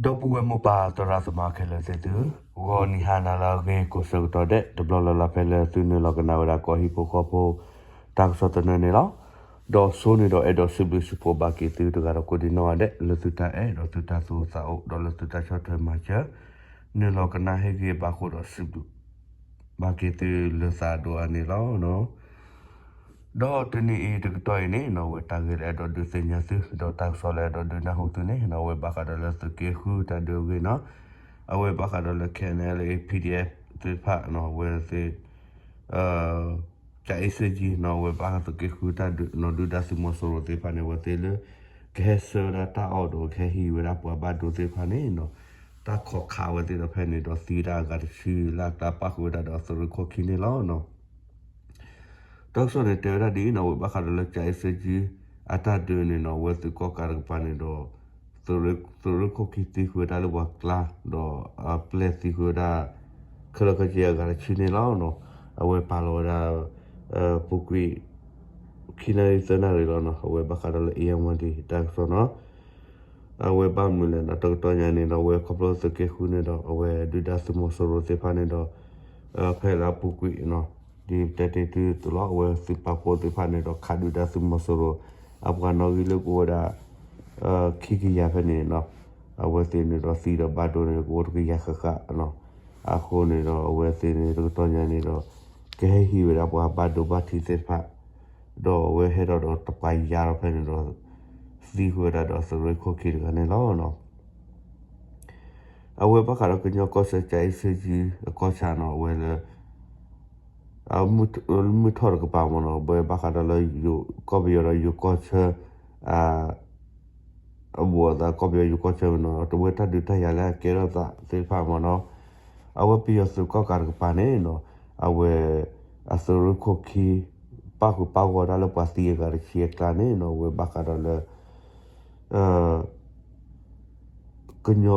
ဒီပုၢ်ဝဲၢ်မိၢ်ပၢ်သရၣ်သမါခဲလၢာ်သ့ၣ်သု, ဂီၤနံၤဟါနၤလၢအဂ့ၤကိးဆၢကတီၢ်ဒဲး တဘျီလၢ်လၢ်ဖဲလၢသုနုာ်လီၤကနၣ်ဝဲဒၣ်ကီၢ်ဟံၣ်ဖိဃီဖိ တၢ်ကစီၣ်သနၢၣ်န့ၣ်လီၤ. ဒီးဆိန့ၣ်ဒီးအဲၣ်ဒိးစံးဘျုးစံးဖှိၣ်ဘၣ်က့ၤသုတဂၤဒီးကိးဒံးနီၢ်ဂၤဒဲး လၢသုတၢ်အဲၣ်ဒီးသုတၢ်သူၣ်အိၣ်သးအိၣ် ဒီးလၢသုတၢ်ဆီၣ်ထွဲမၤစၢၤ နုာ်လီၤကနၣ်ဟ့ၣ်ဂံၢ်ဘါဃိဒီးစံးဘျုး ဘၣ်က့ၤသုလၢသးဒိၣ်အါန့ၣ်လီၤ. ဒီးတနံၤအံၤတကတီၢ်အံၤန့ၣ်နီၢ် အဝဲတၢ်ဂ့ၢ်လၢအဲၣ်ဒိးဒုးသ့ၣ်ညါသု ဒီးတၢ်ကစီၣ်လၢအဲၣ်ဒိးဒုးနၢ်ဟူသုန့ၣ်နီၢ် အဝဲဘၣ်ဃးဒီးလၢသုးက့ဃုတၢ်ဒုးအဂ့ၢ်နီၢ် အဝဲဘၣ်ဃးဒီးလၢ K N L A P D F သ့ၣ်တဖၣ်နီၢ် အဝဲသ့ၣ် ကၠၤအ့စ့ကၠံနီၢ် အဝဲဘၣ်ဃးသုးက့ဃုတၢ်ဒုးနီၢ် ဒုၣ်ဒါသုးမီၤစိရိၤသ့ၣ်တဖၣ်န့ၣ် အဝဲသ့ၣ်လၢ ကဟဲဆှၢဝဲဒၣ်တၢ်အီၣ်ဒီးကဟဲဟံးဝဲဒၣ်ပှၤဘၣ်ဒိသ့ၣ်တဖၣ်န့ၣ်နီၢ် တၢ်ခိးခးဝဲသ့ၣ်ဒီးဖဲန့ၣ်ဒီးသံဝဲဒၣ်အဂၤတဆံ လၢအကျါပၣ်ဃုာ်ဝဲဒၣ်ဒီးသုးရ့ၣ်ခိၣ်ခံန့ၣ်လီၤ. တၢ်ကစီၣ်န့ၣ်တဲဝဲဒၣ်ဒ်အံၤနီၢ် အဝဲဘၣ်ဃးဒီးလၢကၠၤအ့စ့ကၠံ အတၢ်ဒုးန့ၣ်နီၢ် အဝဲသုးကီၣ်ကးတကပၤန့ၣ်ဒီး သုးရ့ၣ်ခိၣ်ခံသံဃုာ်ဝဲဒၣ်လၢပှၤကျါ ဒီးအပျဲၢ်သံဃုာ်ဝဲဒၣ် ခဲလၢာ်ခဲဆ့အဂၤတဆံန့ၣ်လီၤ. အဝဲပာ်လီၤဝဲဒၣ် ပူၤကွံာ် ခံနၣ်ရံၣ်သၢနၣ်ရံၣ်လီၤနီၢ် အဝဲဘၣ်ဃးဒီးလၢ အ့ၣ်ယၣ်ဝၣ်ဒံၣ် တၢ်ကစီၣ်နီၢ် အဝဲဘၣ်မနုၤလဲၣ်နီၢ် တကတီၢ်ညါန့ၣ်ဒီး အဝဲခီဖျိသုးက့ဃုန့ၣ်ဒီး အဝဲဒုၣ်ဒါသုးမီၤစိရိၤသ့ၣ်တဖၣ်န့ၣ်ဒီး ဖဲလၢအပူၤကွံာ်နီၢ် ဒ်တဲတ့ၢ်သုလီၤ အဝဲသုးပာ်ဖှိၣ်သ့ၣ်တဖၣ်န့ၣ်ဒီး ခးဒုၣ်ဒါသုးမီၤစိရိၤ အပှၤနီၣ်ဂံၢ်လၢကအိၣ်ဝဲဒၣ် ခံကယၤဖဲန့ၣ်နီၢ် အဝဲသ့ၣ်န့ၣ်ဒီးသံဒီးဘၣ်ဒိန့ၣ် ကအိၣ်တကယၤဃၣ်ဃၣ်နီၢ် အဃိန့ၣ်ဒီး အဝဲသ့ၣ်န့ၣ် တကတီၢ်ညါန့ၣ်ဒီး ကဟဲဟံးဝဲဒၣ်ပှၤဘၣ်ဒိဘၣ်ထံးသ့ၣ်တဖၣ် ဒီးအဝဲဟဲထီၣ်ဒီးတပှၤယၤဒီးဖဲန့ၣ်ဒီး သံဃုာ်ဝဲဒၣ်ဒီးသုးရ့ၣ်ခိၣ်ခံတဂၤန့ၣ်လီၤ. အဝဲဘၣ်ဃးဒီးကညီကီၢ်စဲၣ် ကၠၤအ့စ့ကၠံ အကီၢ်ဆၣ်နီၢ် အဝဲလၢ မုၢ်ထီၣ်တကပၤမ့ၢ်နီၢ် အဝဲဘၣ်ဃးဒီးလၢ ကီၢ်ပယီၤဒီးယိၤကီၢ်ဆၢ အဘူးအသး ကီၢ်ပယီၤယိၤကီၢ်ဆၢမ့ၢ်နီၢ် အဝဲတၢ်ဒုးတၢ်ယၤလၢအကဲထီၣ်သးသ့ၣ်တဖၣ်မ့ၢ်နီၢ် အဝဲပယီၤသုးကီၣ်ကးတကပၤန့ၣ်နီၢ် အဝဲ အသုးရ့ၣ်ခိၣ်ခံ ပၣ်ဃုာ်ပၣ်ဂီၢ်ဝဲဒၣ်လၢပှၤသံအဂၤတဆံအကျါန့ၣ်နီၢ် အဝဲဘၣ်ဃးဒီးလၢ ကညီ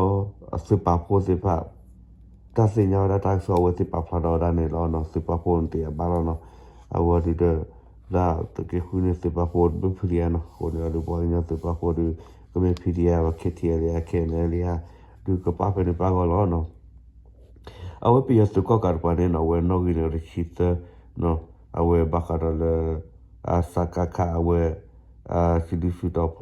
အသုးပာ်ဖှိၣ်သ့ၣ်တဖၣ် တၢ်သ့ၣ်ညါဝဲဒၣ်တၢ်ကစီၣ် အဝဲသ့ၣ်ပာ်ဖျါထီၣ်ဝဲဒၣ်န့ၣ်လီၤ. သုးပာ်ဖှိၣ်န့ၣ်သ့ၣ်ညါဘၣ်လီၤနီၢ် အဝဲဒုးဒီး လၢသုးက့ဃုန့ၣ် သုးပာ်ဖှိၣ်တဘျုးဖုလံဧါနီၢ် အဃိန့ၣ်ဒီးပှၤကညီသုးပာ်ဖှိၣ်ဒီး ကမ့ၢ် P D F ဘၣ် K T L A ဧါ K N L A ဧါ ဒုးကပၣ်ဖဲန့ၣ်ပၣ်ဂီၢ်လီၤနီၢ် အဝဲပယီၤသုးကီၣ်ကးတကပၤန့ၣ်နီၢ် အဝဲနီၣ်ဂံၢ်န့ၣ်တဆံသၢနီၢ် အဝဲဘၣ်ဃးဒီးလၢ စကခ အဝဲ စံးဒုးစံးတီၤဖီလာ် ယဲၢ်ကယၤဃုဆံ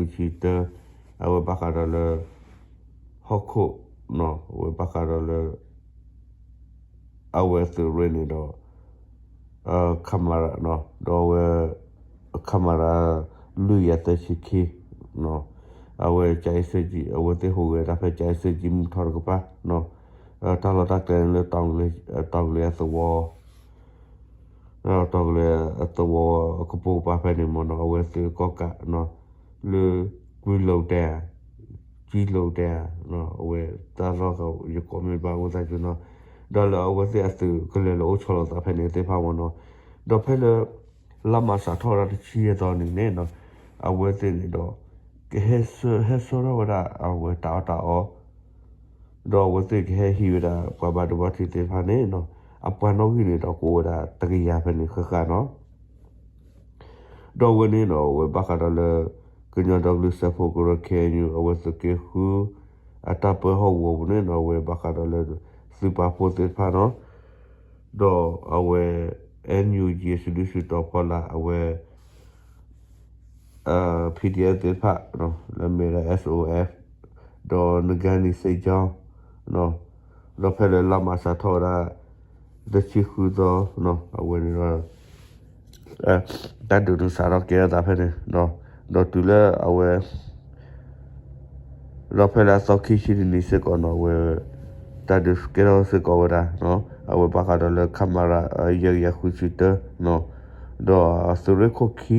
တၢ အဝဲဘၣ်ဃးဒီးလၢ ဟီၣ်ခိၣ်နီၢ် အဝဲဘၣ်ဃးဒီးလၢ အဝဲသုးရ့ၣ်န့ၣ်ဒီး ခမရ ဒီးအဝဲ ခမရ လွံၢ်ကယၤသၢဆံခံ အဝဲကၠၤအ့စ့ကၠံ အဝဲသ့ၣ်ဟူးဂဲၤတၢ်ဖဲကၠၤအ့စ့ကၠံမုၢ်ထီၣ်တကပၤ တၢ်လီၢ်တၢ်ကျဲန့ၣ်လၢ တီၤကလဲအသဝီ တီၤကလဲအသဝီကပိာ်ကပၤဖဲန့ၣ်မ့ၢ်နီၢ် အဝဲသုးကီၣ်ကး လၢ ကွံလိၤတဲ ကံလိၤတဲ အဝဲတၢ်လီၢ်ယကိးမ့ၢ်တဘၣ်အိၣ်သးကနီၤ ဒီးလၢအဝဲသ့ၣ်အသုးကလၢၤလၢအိၣ်ဆီလီၤသးဖဲန့ၣ်သ့ၣ်တဖၣ်မ့ၢ်နီၤ ဒီးဖဲလၢ လါမးစးထီၣ်ဝဲဒၣ်တဆံယဲၢ်သီနံၤန့ၣ်နီၤ အဝဲသ့ၣ်န့ၣ်ဒီး ကဟဲဆှၢ ဟဲဆှၢထီၣ်ဝဲဒၣ်အဝဲတၢ်အီၣ်တၢ်အီ ဒီးအဝဲသ့ၣ်ကဟဲဟံးဝဲဒၣ်ပှၤဘၣ်ဒိဘၣ်ထံးသ့ၣ်တဖၣ်န့ၣ်နီၤ အပှၤနီၣ်ဂံၢ်န့ၣ်ဒီးကအိၣ်ဝဲဒၣ်တကယၤဖဲန့ၣ်ဃၣ်ဃၣ်နီၤ ဒီးအဝဲန့ၣ်နီၤ အဝဲဘၣ်ဃးဒီးလၢ ကညီဒီကလုာ်စၢဖှိၣ်ကရၢ K N U အဝဲသုးက့ဃု အတၢ်ပၢဟီၣ်ကဝီၤပူၤန့ၣ်နီၤ အဝဲဘၣ်ဃးဒီးလၢ သုးပာ်ဖှိၣ်သ့ၣ်တဖၣ်နီၤ ဒီးအဝဲ N U G စံးဒုးစံးတီၤဖီလာ် အဝဲ P D F သ့ၣ်တဖၣ် လၢမ့ၢ်ဝဲဒၣ် S O F ဒီး နဂါနံၤစ့ကၠီ ဒီးဖဲလၢလါမးစးထီၣ်ဝဲဒၣ် တဆံဃုသီ အဝဲန့ၣ်ဒီး တၢ်ဒုးန့ၣ်စးထီၣ်ကဲထီၣ်သးဖဲန့ၣ် ဒီးတုၤလၢအဝဲ ဒီးဖဲလၢအသီခံဆံတနံၤစ့ၢ်ကီးနီၤ အဝဲ တၢ်ဒုးကဲထီၣ်စ့ၢ်ကီးဝဲဒၣ် အဝဲဘၣ်ဃးဒီးလၢ ခမရ ယဲၢ်ကယၤဃုဆံတၢ ဒီးသုးရ့ၣ်ခိၣ်ခံ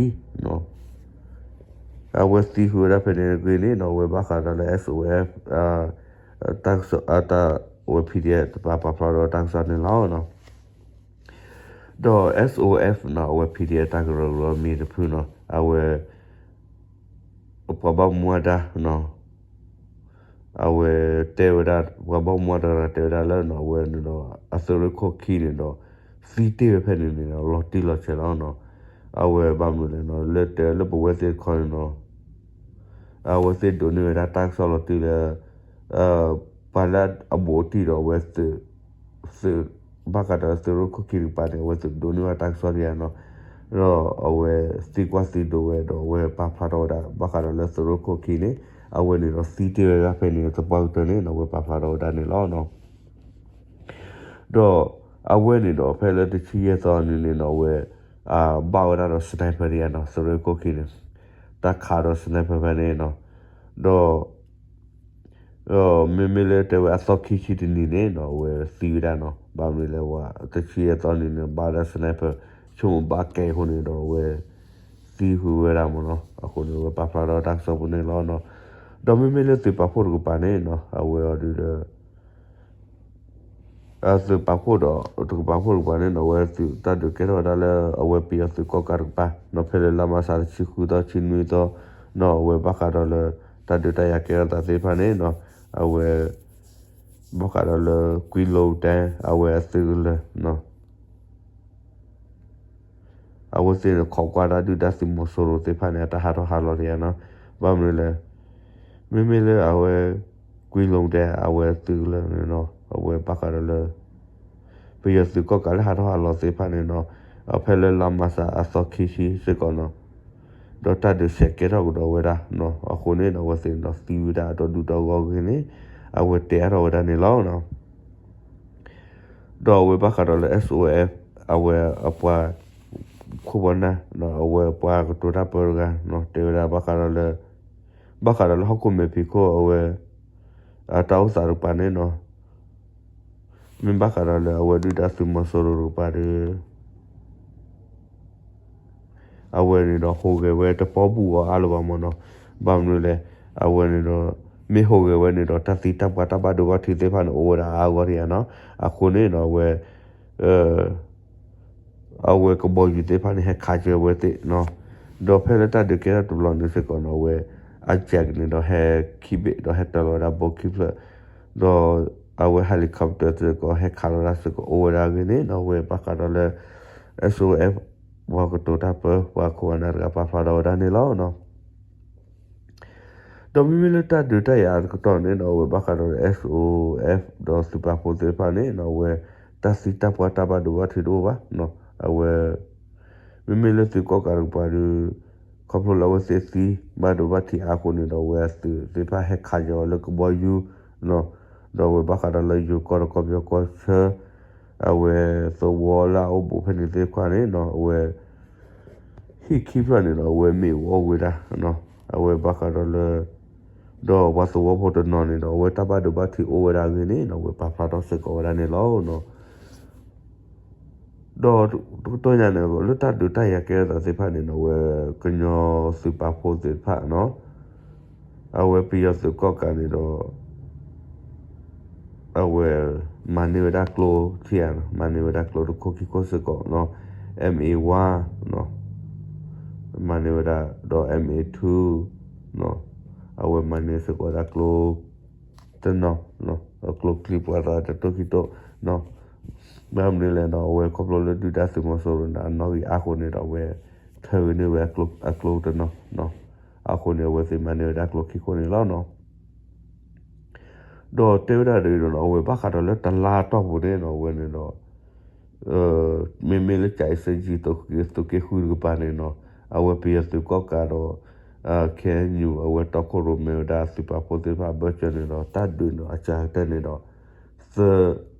အဝဲသံဃုာ်ဝဲဒၣ်ဖဲန့ၣ်အဂ့ၢ်န့ၣ်နီၤ အဝဲဘၣ်ဃးဒီးလၢ S O F တၢ်ကစီၣ် တၢ် အဝဲ P D F တပၤပာ်ဖျါဒီးတၢ်ကစီၣ်န့ၣ်လီၤ. ဒီး S O F နီၤ အဝဲ P D F တၢ်ကရၢကရိမ့ၢ်တဖုနီၤ အဝဲ ပှၤဘၣ်မူဘၣ်ဒါနီၤ အဝဲတဲဝဲဒၣ် ပှၤဘၣ်မူဘၣ်ဒါတဂၤတဲဝဲဒၣ်လၢနီၤ အဝဲန့ၣ်ဒီး အသုးရ့ၣ်ခိၣ်ခံန့ၣ်ဒီး သံတ့ၢ်ဝဲဖဲန့ၣ်န့ၣ်ဒီး လီၤတံၢ်လီၤဆဲးလီၤနီၤ အဝဲဘၣ်မနုၤလဲၣ်နီၤ လၢတဲလၢပဝဲသ့ၣ်တခီန့ၣ်နီၤ အဝဲသ့ၣ်ဒိးန့ၢ်ဝဲဒၣ်တၢ်ကစီၣ်လီၤတံၢ်လၢ ပှၤလၢအဘူးအတံၢ်ဒီးအဝဲ သုး ဘၣ်ဃးဒီးသုးရ့ၣ်ခိၣ်ခံတကပၤန့ၣ် အဝဲသ့ၣ်ဒိးန့ၢ်ဝဲတၢ်ကစီၣ်တယၤနီၤ, ဒီးအဝဲသံကွၢ်သံဒိးဝဲဒီးအဝဲပာ်ဖျါထီၣ်ဝဲဒၣ် ဘၣ်ဃးဒီးလၢသုးရ့ၣ်ခိၣ်ခံန့ၣ် အဝဲန့ၣ်ဒီးသံတ့ၢ်ဝဲဒၣ်ဖဲန့ၣ် သပှၢ်ကတၢၢ်န့ၣ် အဝဲပာ်ဖျါထီၣ်ဝဲဒၣ်န့ၣ်လီၤ. ဒီးအဝဲန့ၣ်ဒီး ဖဲလၢတဆံယဲၢ်သီနံၤန့ၣ်နီၤ အဝဲ ဘၣ်ဝဲဒၣ်ဒီး sniper တယၤနီၤ သုးရ့ၣ်ခိၣ်ခံန့ၣ် တၢ်ခးဒီး sniper ဖဲန့ၣ်နီၤ, ဒီး မ့မ့ၢ်လၢတဲဝဲအသီခံဆံတနံၤန့ၣ်နီၤ အဝဲသံဝဲဒၣ်နီၤ, ဘၣ်မနုၤလဲၣ် တဆံယဲၢ်သီနံၤန့ၣ် ဘၣ်ဝဲဒၣ် sniper ဆိကမိၣ်ဘၣ်ကဲအဃိန့ၣ်ဒီး အဝဲသံဃုာ်ဝဲဒၣ်မ့ၢ်နီၤ, အဃိန့ၣ် အဝဲပာ်ဖျါထီၣ်တၢ်ကစီၣ်ပူၤန့ၣ်လီၤနီၤ. ဒီးမ့မ့ၢ်လၢသုးပာ်ဖှိၣ်တကပၤန့ၣ်နီၤ အဝဲအီၤဒုးဒီး သုးပာ်ဖှိၣ်ဒီး တကပၤဖှိၣ်တကပၤန့ၣ်နီၤ အဝဲသုးတၢ်ဒုးကဲထီၣ်ဝဲဒၣ်လၢ အဝဲပယီၤသုးကီၣ်ကးတကပၤနီၤ ဖဲလၢလါမၢ်ၡးတဆံဃုသီ ဆံနွံသီနီၤ အဝဲဘၣ်ဃးဒီးလၢ တၢ်ဒုးတၢ်ယၤကဲထီၣ်သးသ့ၣ်တဖၣ်န့ၣ်နီၤ အဝဲ ဘၣ်ဃးဒီးလၢ ကွံလိတဲ အဝဲအသုးကလၢၤနီၤ အဝဲသ့ၣ်န့ၣ် ခိးကွၢ်တၢ်ဒုၣ်ဒါသုးမီၤစိရိၤသ့ၣ်တဖၣ်န့ၣ် အတၢ်ဟးထီၣ်ဟးလီၤတယၤနီၤ, ဘၣ်မနုၤလဲၣ် မ့မ့ၢ်လၢအဝဲ ကွံလိတဲ အဝဲအသုးကလၢၤန့ၣ်နီၤ အဝဲဘၣ်ဃးဒီးလၢ ပယီၤသုးကီၣ်ကးလၢဟးထီၣ်ဟးလီၤသ့ၣ်တဖၣ်န့ၣ်နီၤ အဖဲလၢလါမၢ်ၡးအသီခံဆံစ့ၢ်ကီးနီၤ ဒီးတၢ်ဒုးဆဲးကဲထီၣ်ကဒီးဝဲဒၣ်နီၤ အဃိန့ၣ်နီၤ အဝဲသ့ၣ်န့ၣ်ဒီးသံဝဲဒၣ်အဒီဒူၣ်ဒီဂီၢ်ဂ့ၤန့ၣ် အဝဲတဲအါထီၣ်ဝဲဒၣ်န့ၣ်လီၤ. ဒီးအဝဲဘၣ်ဃးဒီးလၢ S O F အဝဲအပှၤ ခိၣ်ပှၤနၢ် အဝဲပှၤကတိၤတၢ်ပၢတဂၤနီၤ တဲဝဲဒၣ်ဘၣ်ဃးဒီးလၢ ဘၣ်ဃးဒီးလၢဟီၣ်ခိၣ်မဲာ်ဖံးခိၣ်အဝဲ အတၢ်အိၣ်သးတကပၤန့ၣ်နီၤ မ့ၢ်ဘၣ်ဃးဒီးလၢအဝဲဒုၣ်ဒါသုးမီၤစိရိၤတကပၤဒီး အဝဲန့ၣ်ဒီးဟူးဂဲၤဝဲတပီၢ်ဘူးအီၤအါလၢၤဘၣ်မ့ၢ်နီၤ, ဘၣ်မနုၤလဲၣ် အဝဲန့ၣ်ဒီး မ့ၢ်ဟူးဂဲၤဝဲန့ၣ်ဒီး တၢ်သံတၢ်ပှၢ်တၢ်ဘၣ်ဒိဘၣ်ထံးသ့ၣ်တဖၣ်န့ၣ် အိၣ်ဝဲဒၣ်အါအါဂီၢ်ဂီၢ်ယါနီၤ, အဃိန့ၣ်ဒီးအဝဲ အဝဲကဘီယူၤသ့ၣ်တဖၣ်န့ၣ် ဟဲခးကၢၤဝဲသ့ၣ်နီၤ, ဒီးဖဲလၢတၢ်ဒုးကဲထီၣ်တဘျီန့ၣ်စ့ၢ်ကီးနီၤ အဝဲ အ jet န့ၣ်ဒီးဟဲခံဘ့ၣ် ဒီးဟဲတၢၤလီၤဝဲဒၣ်ဘီခံဖျၢၣ်, ဒီးအဝဲ helicopter စ့ၢ်ကီး ဟဲခးလီၤဝဲဒၣ်စ့ၢ်ကီး အိၣ်ဝဲဒၣ်အဂ့ၢ်န့ၣ်နီၤ အဝဲဘၣ်ဃးဒီးလၢ S O F ပှၤကတိၤတၢ်ပၢ ပှၤခိၣ်ပှၤနၢ်တဂၤပာ်ဖျါထီၣ်ဝဲဒၣ်န့ၣ်လီၤ. ဒီးမ့မ့ၢ်လၢတၢ်ဒုးတၢ်ယၤအကတီၢ်န့ၣ်နီၤ အဝဲဘၣ်ဃးဒီးလၢ S O F ဒီးသုးပာ်ဖှိၣ်သ့ၣ်တဖၣ်န့ၣ်နီၤ အဝဲ တၢ်သံတၢ်ပှၢ်တၢ်ဘၣ်ဒိဘၣ်ထံးတအိၣ်ဘၣ်နီၤ, အဝဲ မ့မ့ၢ်လၢသုးကီၣ်ကးတကပၤဒီး ခီဖျိလၢအဝဲသ့ၣ်သံဘၣ်ဒိဘၣ်ထံးအါအဃိန့ၣ်ဒီး အဝဲအသုးသ့ၣ်တဖၣ်ဟဲခးကၢၤအီၤလၢကဘီယူၤနီၤ, ဒီးအဝဲဘၣ်ဃးဒီးလၢယိၤကီၢ်ဒီးကီၢ်ပယီၤကီၢ်ဆၢ အဝဲသဝီလၢအအိၣ်ဘူးဖဲန့ၣ်သ့ၣ်တဖၣ်န့ၣ်နီၤ အဝဲ ဟံၣ်ခံဖျၢၣ်န့ၣ်ဒီး အဝဲမ့ၣ်အူအီၣ်ဝဲဒၣ်နီၤ, အဝဲဘၣ်ဃးဒီးလၢ ဒီးပှၤသဝီဖိတနီၤန့ၣ်ဒီး အဝဲတၢ်ဘၣ်ဒိဘၣ်ထံးအိၣ်ဝဲဒၣ်အဂ့ၢ်န့ၣ်နီၤ အဝဲပာ်ဖျါထီၣ်စ့ၢ်ကီးဝဲဒၣ်န့ၣ်လီၤနီၤ. ဒီးတကတီၢ်ညါန့ၣ် လၢတၢ်ဒုးတၢ်ယၤကဲထီၣ်သးသ့ၣ်တဖၣ်န့ၣ်နီၤ အဝဲကညီသုးပာ်ဖှိၣ်သ့ၣ်တဖၣ်နီၤ အဝဲပယီၤသုးကီၣ်ကးန့ၣ်ဒီး အဝဲ မၤန့ၢ်ဝဲဒၣ်ကျိထံဧါနီၤ, မၤန့ၢ်ဝဲဒၣ်ကျိတခိၣ်ခံခိၣ်စ့ၢ်ကီးနီၤ, M A one နီၤ, မၤန့ၢ်ဝဲဒၣ်ဒီး M A two နီၤ, အဝဲမၤန့ၢ်စ့ၢ်ကီးဝဲဒၣ်ကျိ တနီၤနီၤ, ကျိချံပှၤသးတတိၢ်ခံတိၢ်နီၤ, ဘၣ်မနုၤလဲၣ်နီၤ အဝဲခီဖျိလၢဒုၣ်ဒါသုးမီၤစိရိၤန့ၣ် အနီၣ်ဂံၢ်အါအဃိန့ၣ်ဒီး အဝဲထၢန့ၢ်ဝဲအကျိတနီၤနီၤ, အဃိန့ၣ် အဝဲသ့ၣ်မၤန့ၢ်ဝဲဒၣ်ကျိခံခိၣ်န့ၣ်လီၤနီၤ. ဒီးတဲဝဲဒၣ်ဒ်အံၤဒီးနီၤ အဝဲဘၣ်ဃးဒီးလၢတလါအတီၢ်ပူၤန့ၣ်နီၤ အဝဲန့ၣ်ဒီး မ့မ့ၢ်လၢ ကၠၤအ့စ့ကၠံ သုးက့ဃုတကပၤန့ၣ်နီၤ အဝဲပယီၤသုးကီၣ်ကးဒီး K N U အဝဲတီခိၣ်ရိၣ်မဲဝဲဒၣ်သုးပာ်ဖှိၣ်သ့ၣ်တဖၣ်အဘၢၣ်စၢၤန့ၣ်ဒီး တၢ်ဒုးန့ၣ်ဒီးအစှၤကတၢၢ်န့ၣ်ဒီး သၢ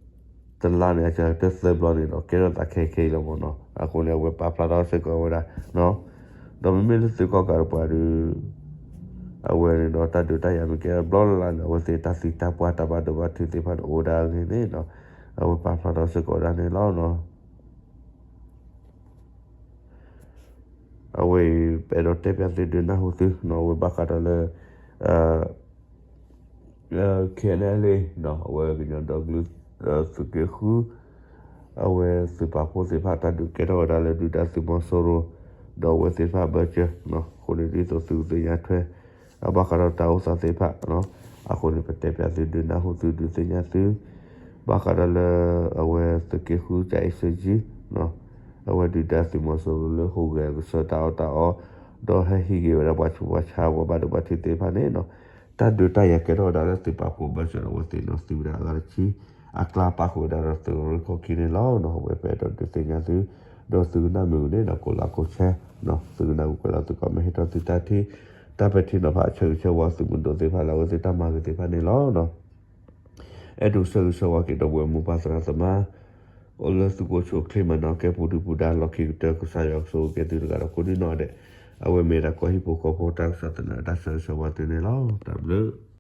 တလါန့ၣ် အစှၤကတၢၢ်သၢဘျီန့ၣ်ဒီး ကဲထီၣ်သးခဲအံၤခဲအံၤလီၤမ့ၢ်နီၤ, အဃိန့ၣ် အဝဲပာ်ဖျါထီၣ်စ့ၢ်ကီးဝဲဒၣ်နီၤ, ဒီးမ့မ့ၢ်လၢသုးကီၣ်ကးတကပၤဒီး အဝဲန့ၣ်ဒီးတၢ်ဒုးတၢ်ယၤမ့ၢ်ကဲထီၣ်ဘျီလၢ်လၢ်န့ၣ် အဝဲသ့ၣ်တၢ်သံတၢ်ပှၢ်တၢ်ဘၣ်ဒိဘၣ်ထံးသ့ၣ်တဖၣ်န့ၣ်အိၣ်ဝဲဒၣ်အဂ့ၢ်န့ၣ်နီၤ, အဝဲပာ်ဖျါထီၣ်စ့ၢ်ကီးဝဲဒၣ်န့ၣ်လီၤနီၤ. အဝဲအံၤ ပအဲၣ်ဒိးတဲပၠးသုဒုးနၢ်ဟူသုနီၤ အဝဲဘၣ်ဃးဒီးလၢ K N L A နီၤ အဝဲကညီဒီကလုာ် သုးက့ဃု အဝဲသုးပာ်ဖှိၣ်သ့ၣ်တဖၣ် တၢ်ဒုးကဲထီၣ်ဝဲဒၣ်လၢဒုၣ်ဒါသုးမီၤစိရိၤ ဒီးအဝဲသ့ၣ်တဖၣ်အဘၢၣ်စၢၤနီၤ, အဃိန့ၣ်ဒ်သိးသုကသ့ၣ်ညါထွဲ အဘၣ်ဃးဒီးတၢ်အိၣ်သးသ့ၣ်တဖၣ်နီၤ, အဃိန့ၣ် ပတဲပၠးသုဒုးနၢ်ဟူသုဒုးသ့ၣ်ညါသု ဘၣ်ဃးဒီးလၢ အဝဲသုးက့ဃု ကၠၤအ့စ့ကၠံနီၤ, အဝဲဒုၣ်ဒါသုးမီၤစိရိၤလၢဟူးဂဲၤကစၢၢ်တၢ်အီၣ်တၢ်အီ ဒီးဟဲဟံးက့ၤဝဲဒၣ်ပှၤဆူးပှၤဆါ ပှၤဘၣ်ဒိဘၣ်ထံးသ့ၣ်တဖၣ်န့ၣ်နီၤ, တၢ်ဒုးတၢ်ယၤကဲထီၣ်ဝဲဒၣ်လၢသုးပာ်ဖှိၣ်ဘၢၣ်စၢၤဒီး အဝဲသ့ၣ်နီၤ သုးဝဲဒၣ်အဂၤတဆံ အကျါပာ်ဃုာ်ဝဲဒၣ်ဒီးသုးရ့ၣ်ခီၣ်ခံန့ၣ်လီၤ. အဝဲပအဲၣ်ဒိးဒုးသ့ၣ်ညါသု ဒီးသုကနၣ်မ့ၢ်ဂ့ၤန့ၣ်ဒီး ကိးလၢကိးဆဲး သုကနၣ်ဂုာ်ကွဲးလီၤသုကိးမ့ၢ်ဟ့ၣ်ထီၣ်သုတၢ်ထံၣ် တၢ်ပဲာ်ထံနီၤဖး ဆၢဂ့ၤဆၢဝါသုးမုၢ်ဒိၣ်သ့ၣ်တဖၣ်လၢ အဝဲသ့ၣ်တၢ်မၤဂ့ၤသ့ၣ်တဖၣ်န့ၣ်လီၤ. အဲၣ်ဒိးဆၢဂ့ၤဆၢဝါက့ၤဒီပုၢ်ဝဲၢ်မိၢ်ပၢ်သရၣ်သမါ အိၣ်လၢသုးခိၣ်ဆိးချ့မၤနၢၤကဲပူၤဒုၣ်ပူၤဒါ လီၢ်ခံကတၢၢ် ကစၢ်ယွၤကဆိၣ်ဂ့ၤက့ၤသုတဂၤဒီးကိးဒံနီၢ်ဒဲး, အဝဲမ့ၢ်ဒၣ်ကီၢ်ဟံၣ်ဖိဃီဖိတၢ်ကစီၣ်သနၢၣ် တၢ်ဆၢဂ့ၤဆၢဝါသုန့ၣ်လီၤ. တၢ်ဘျုး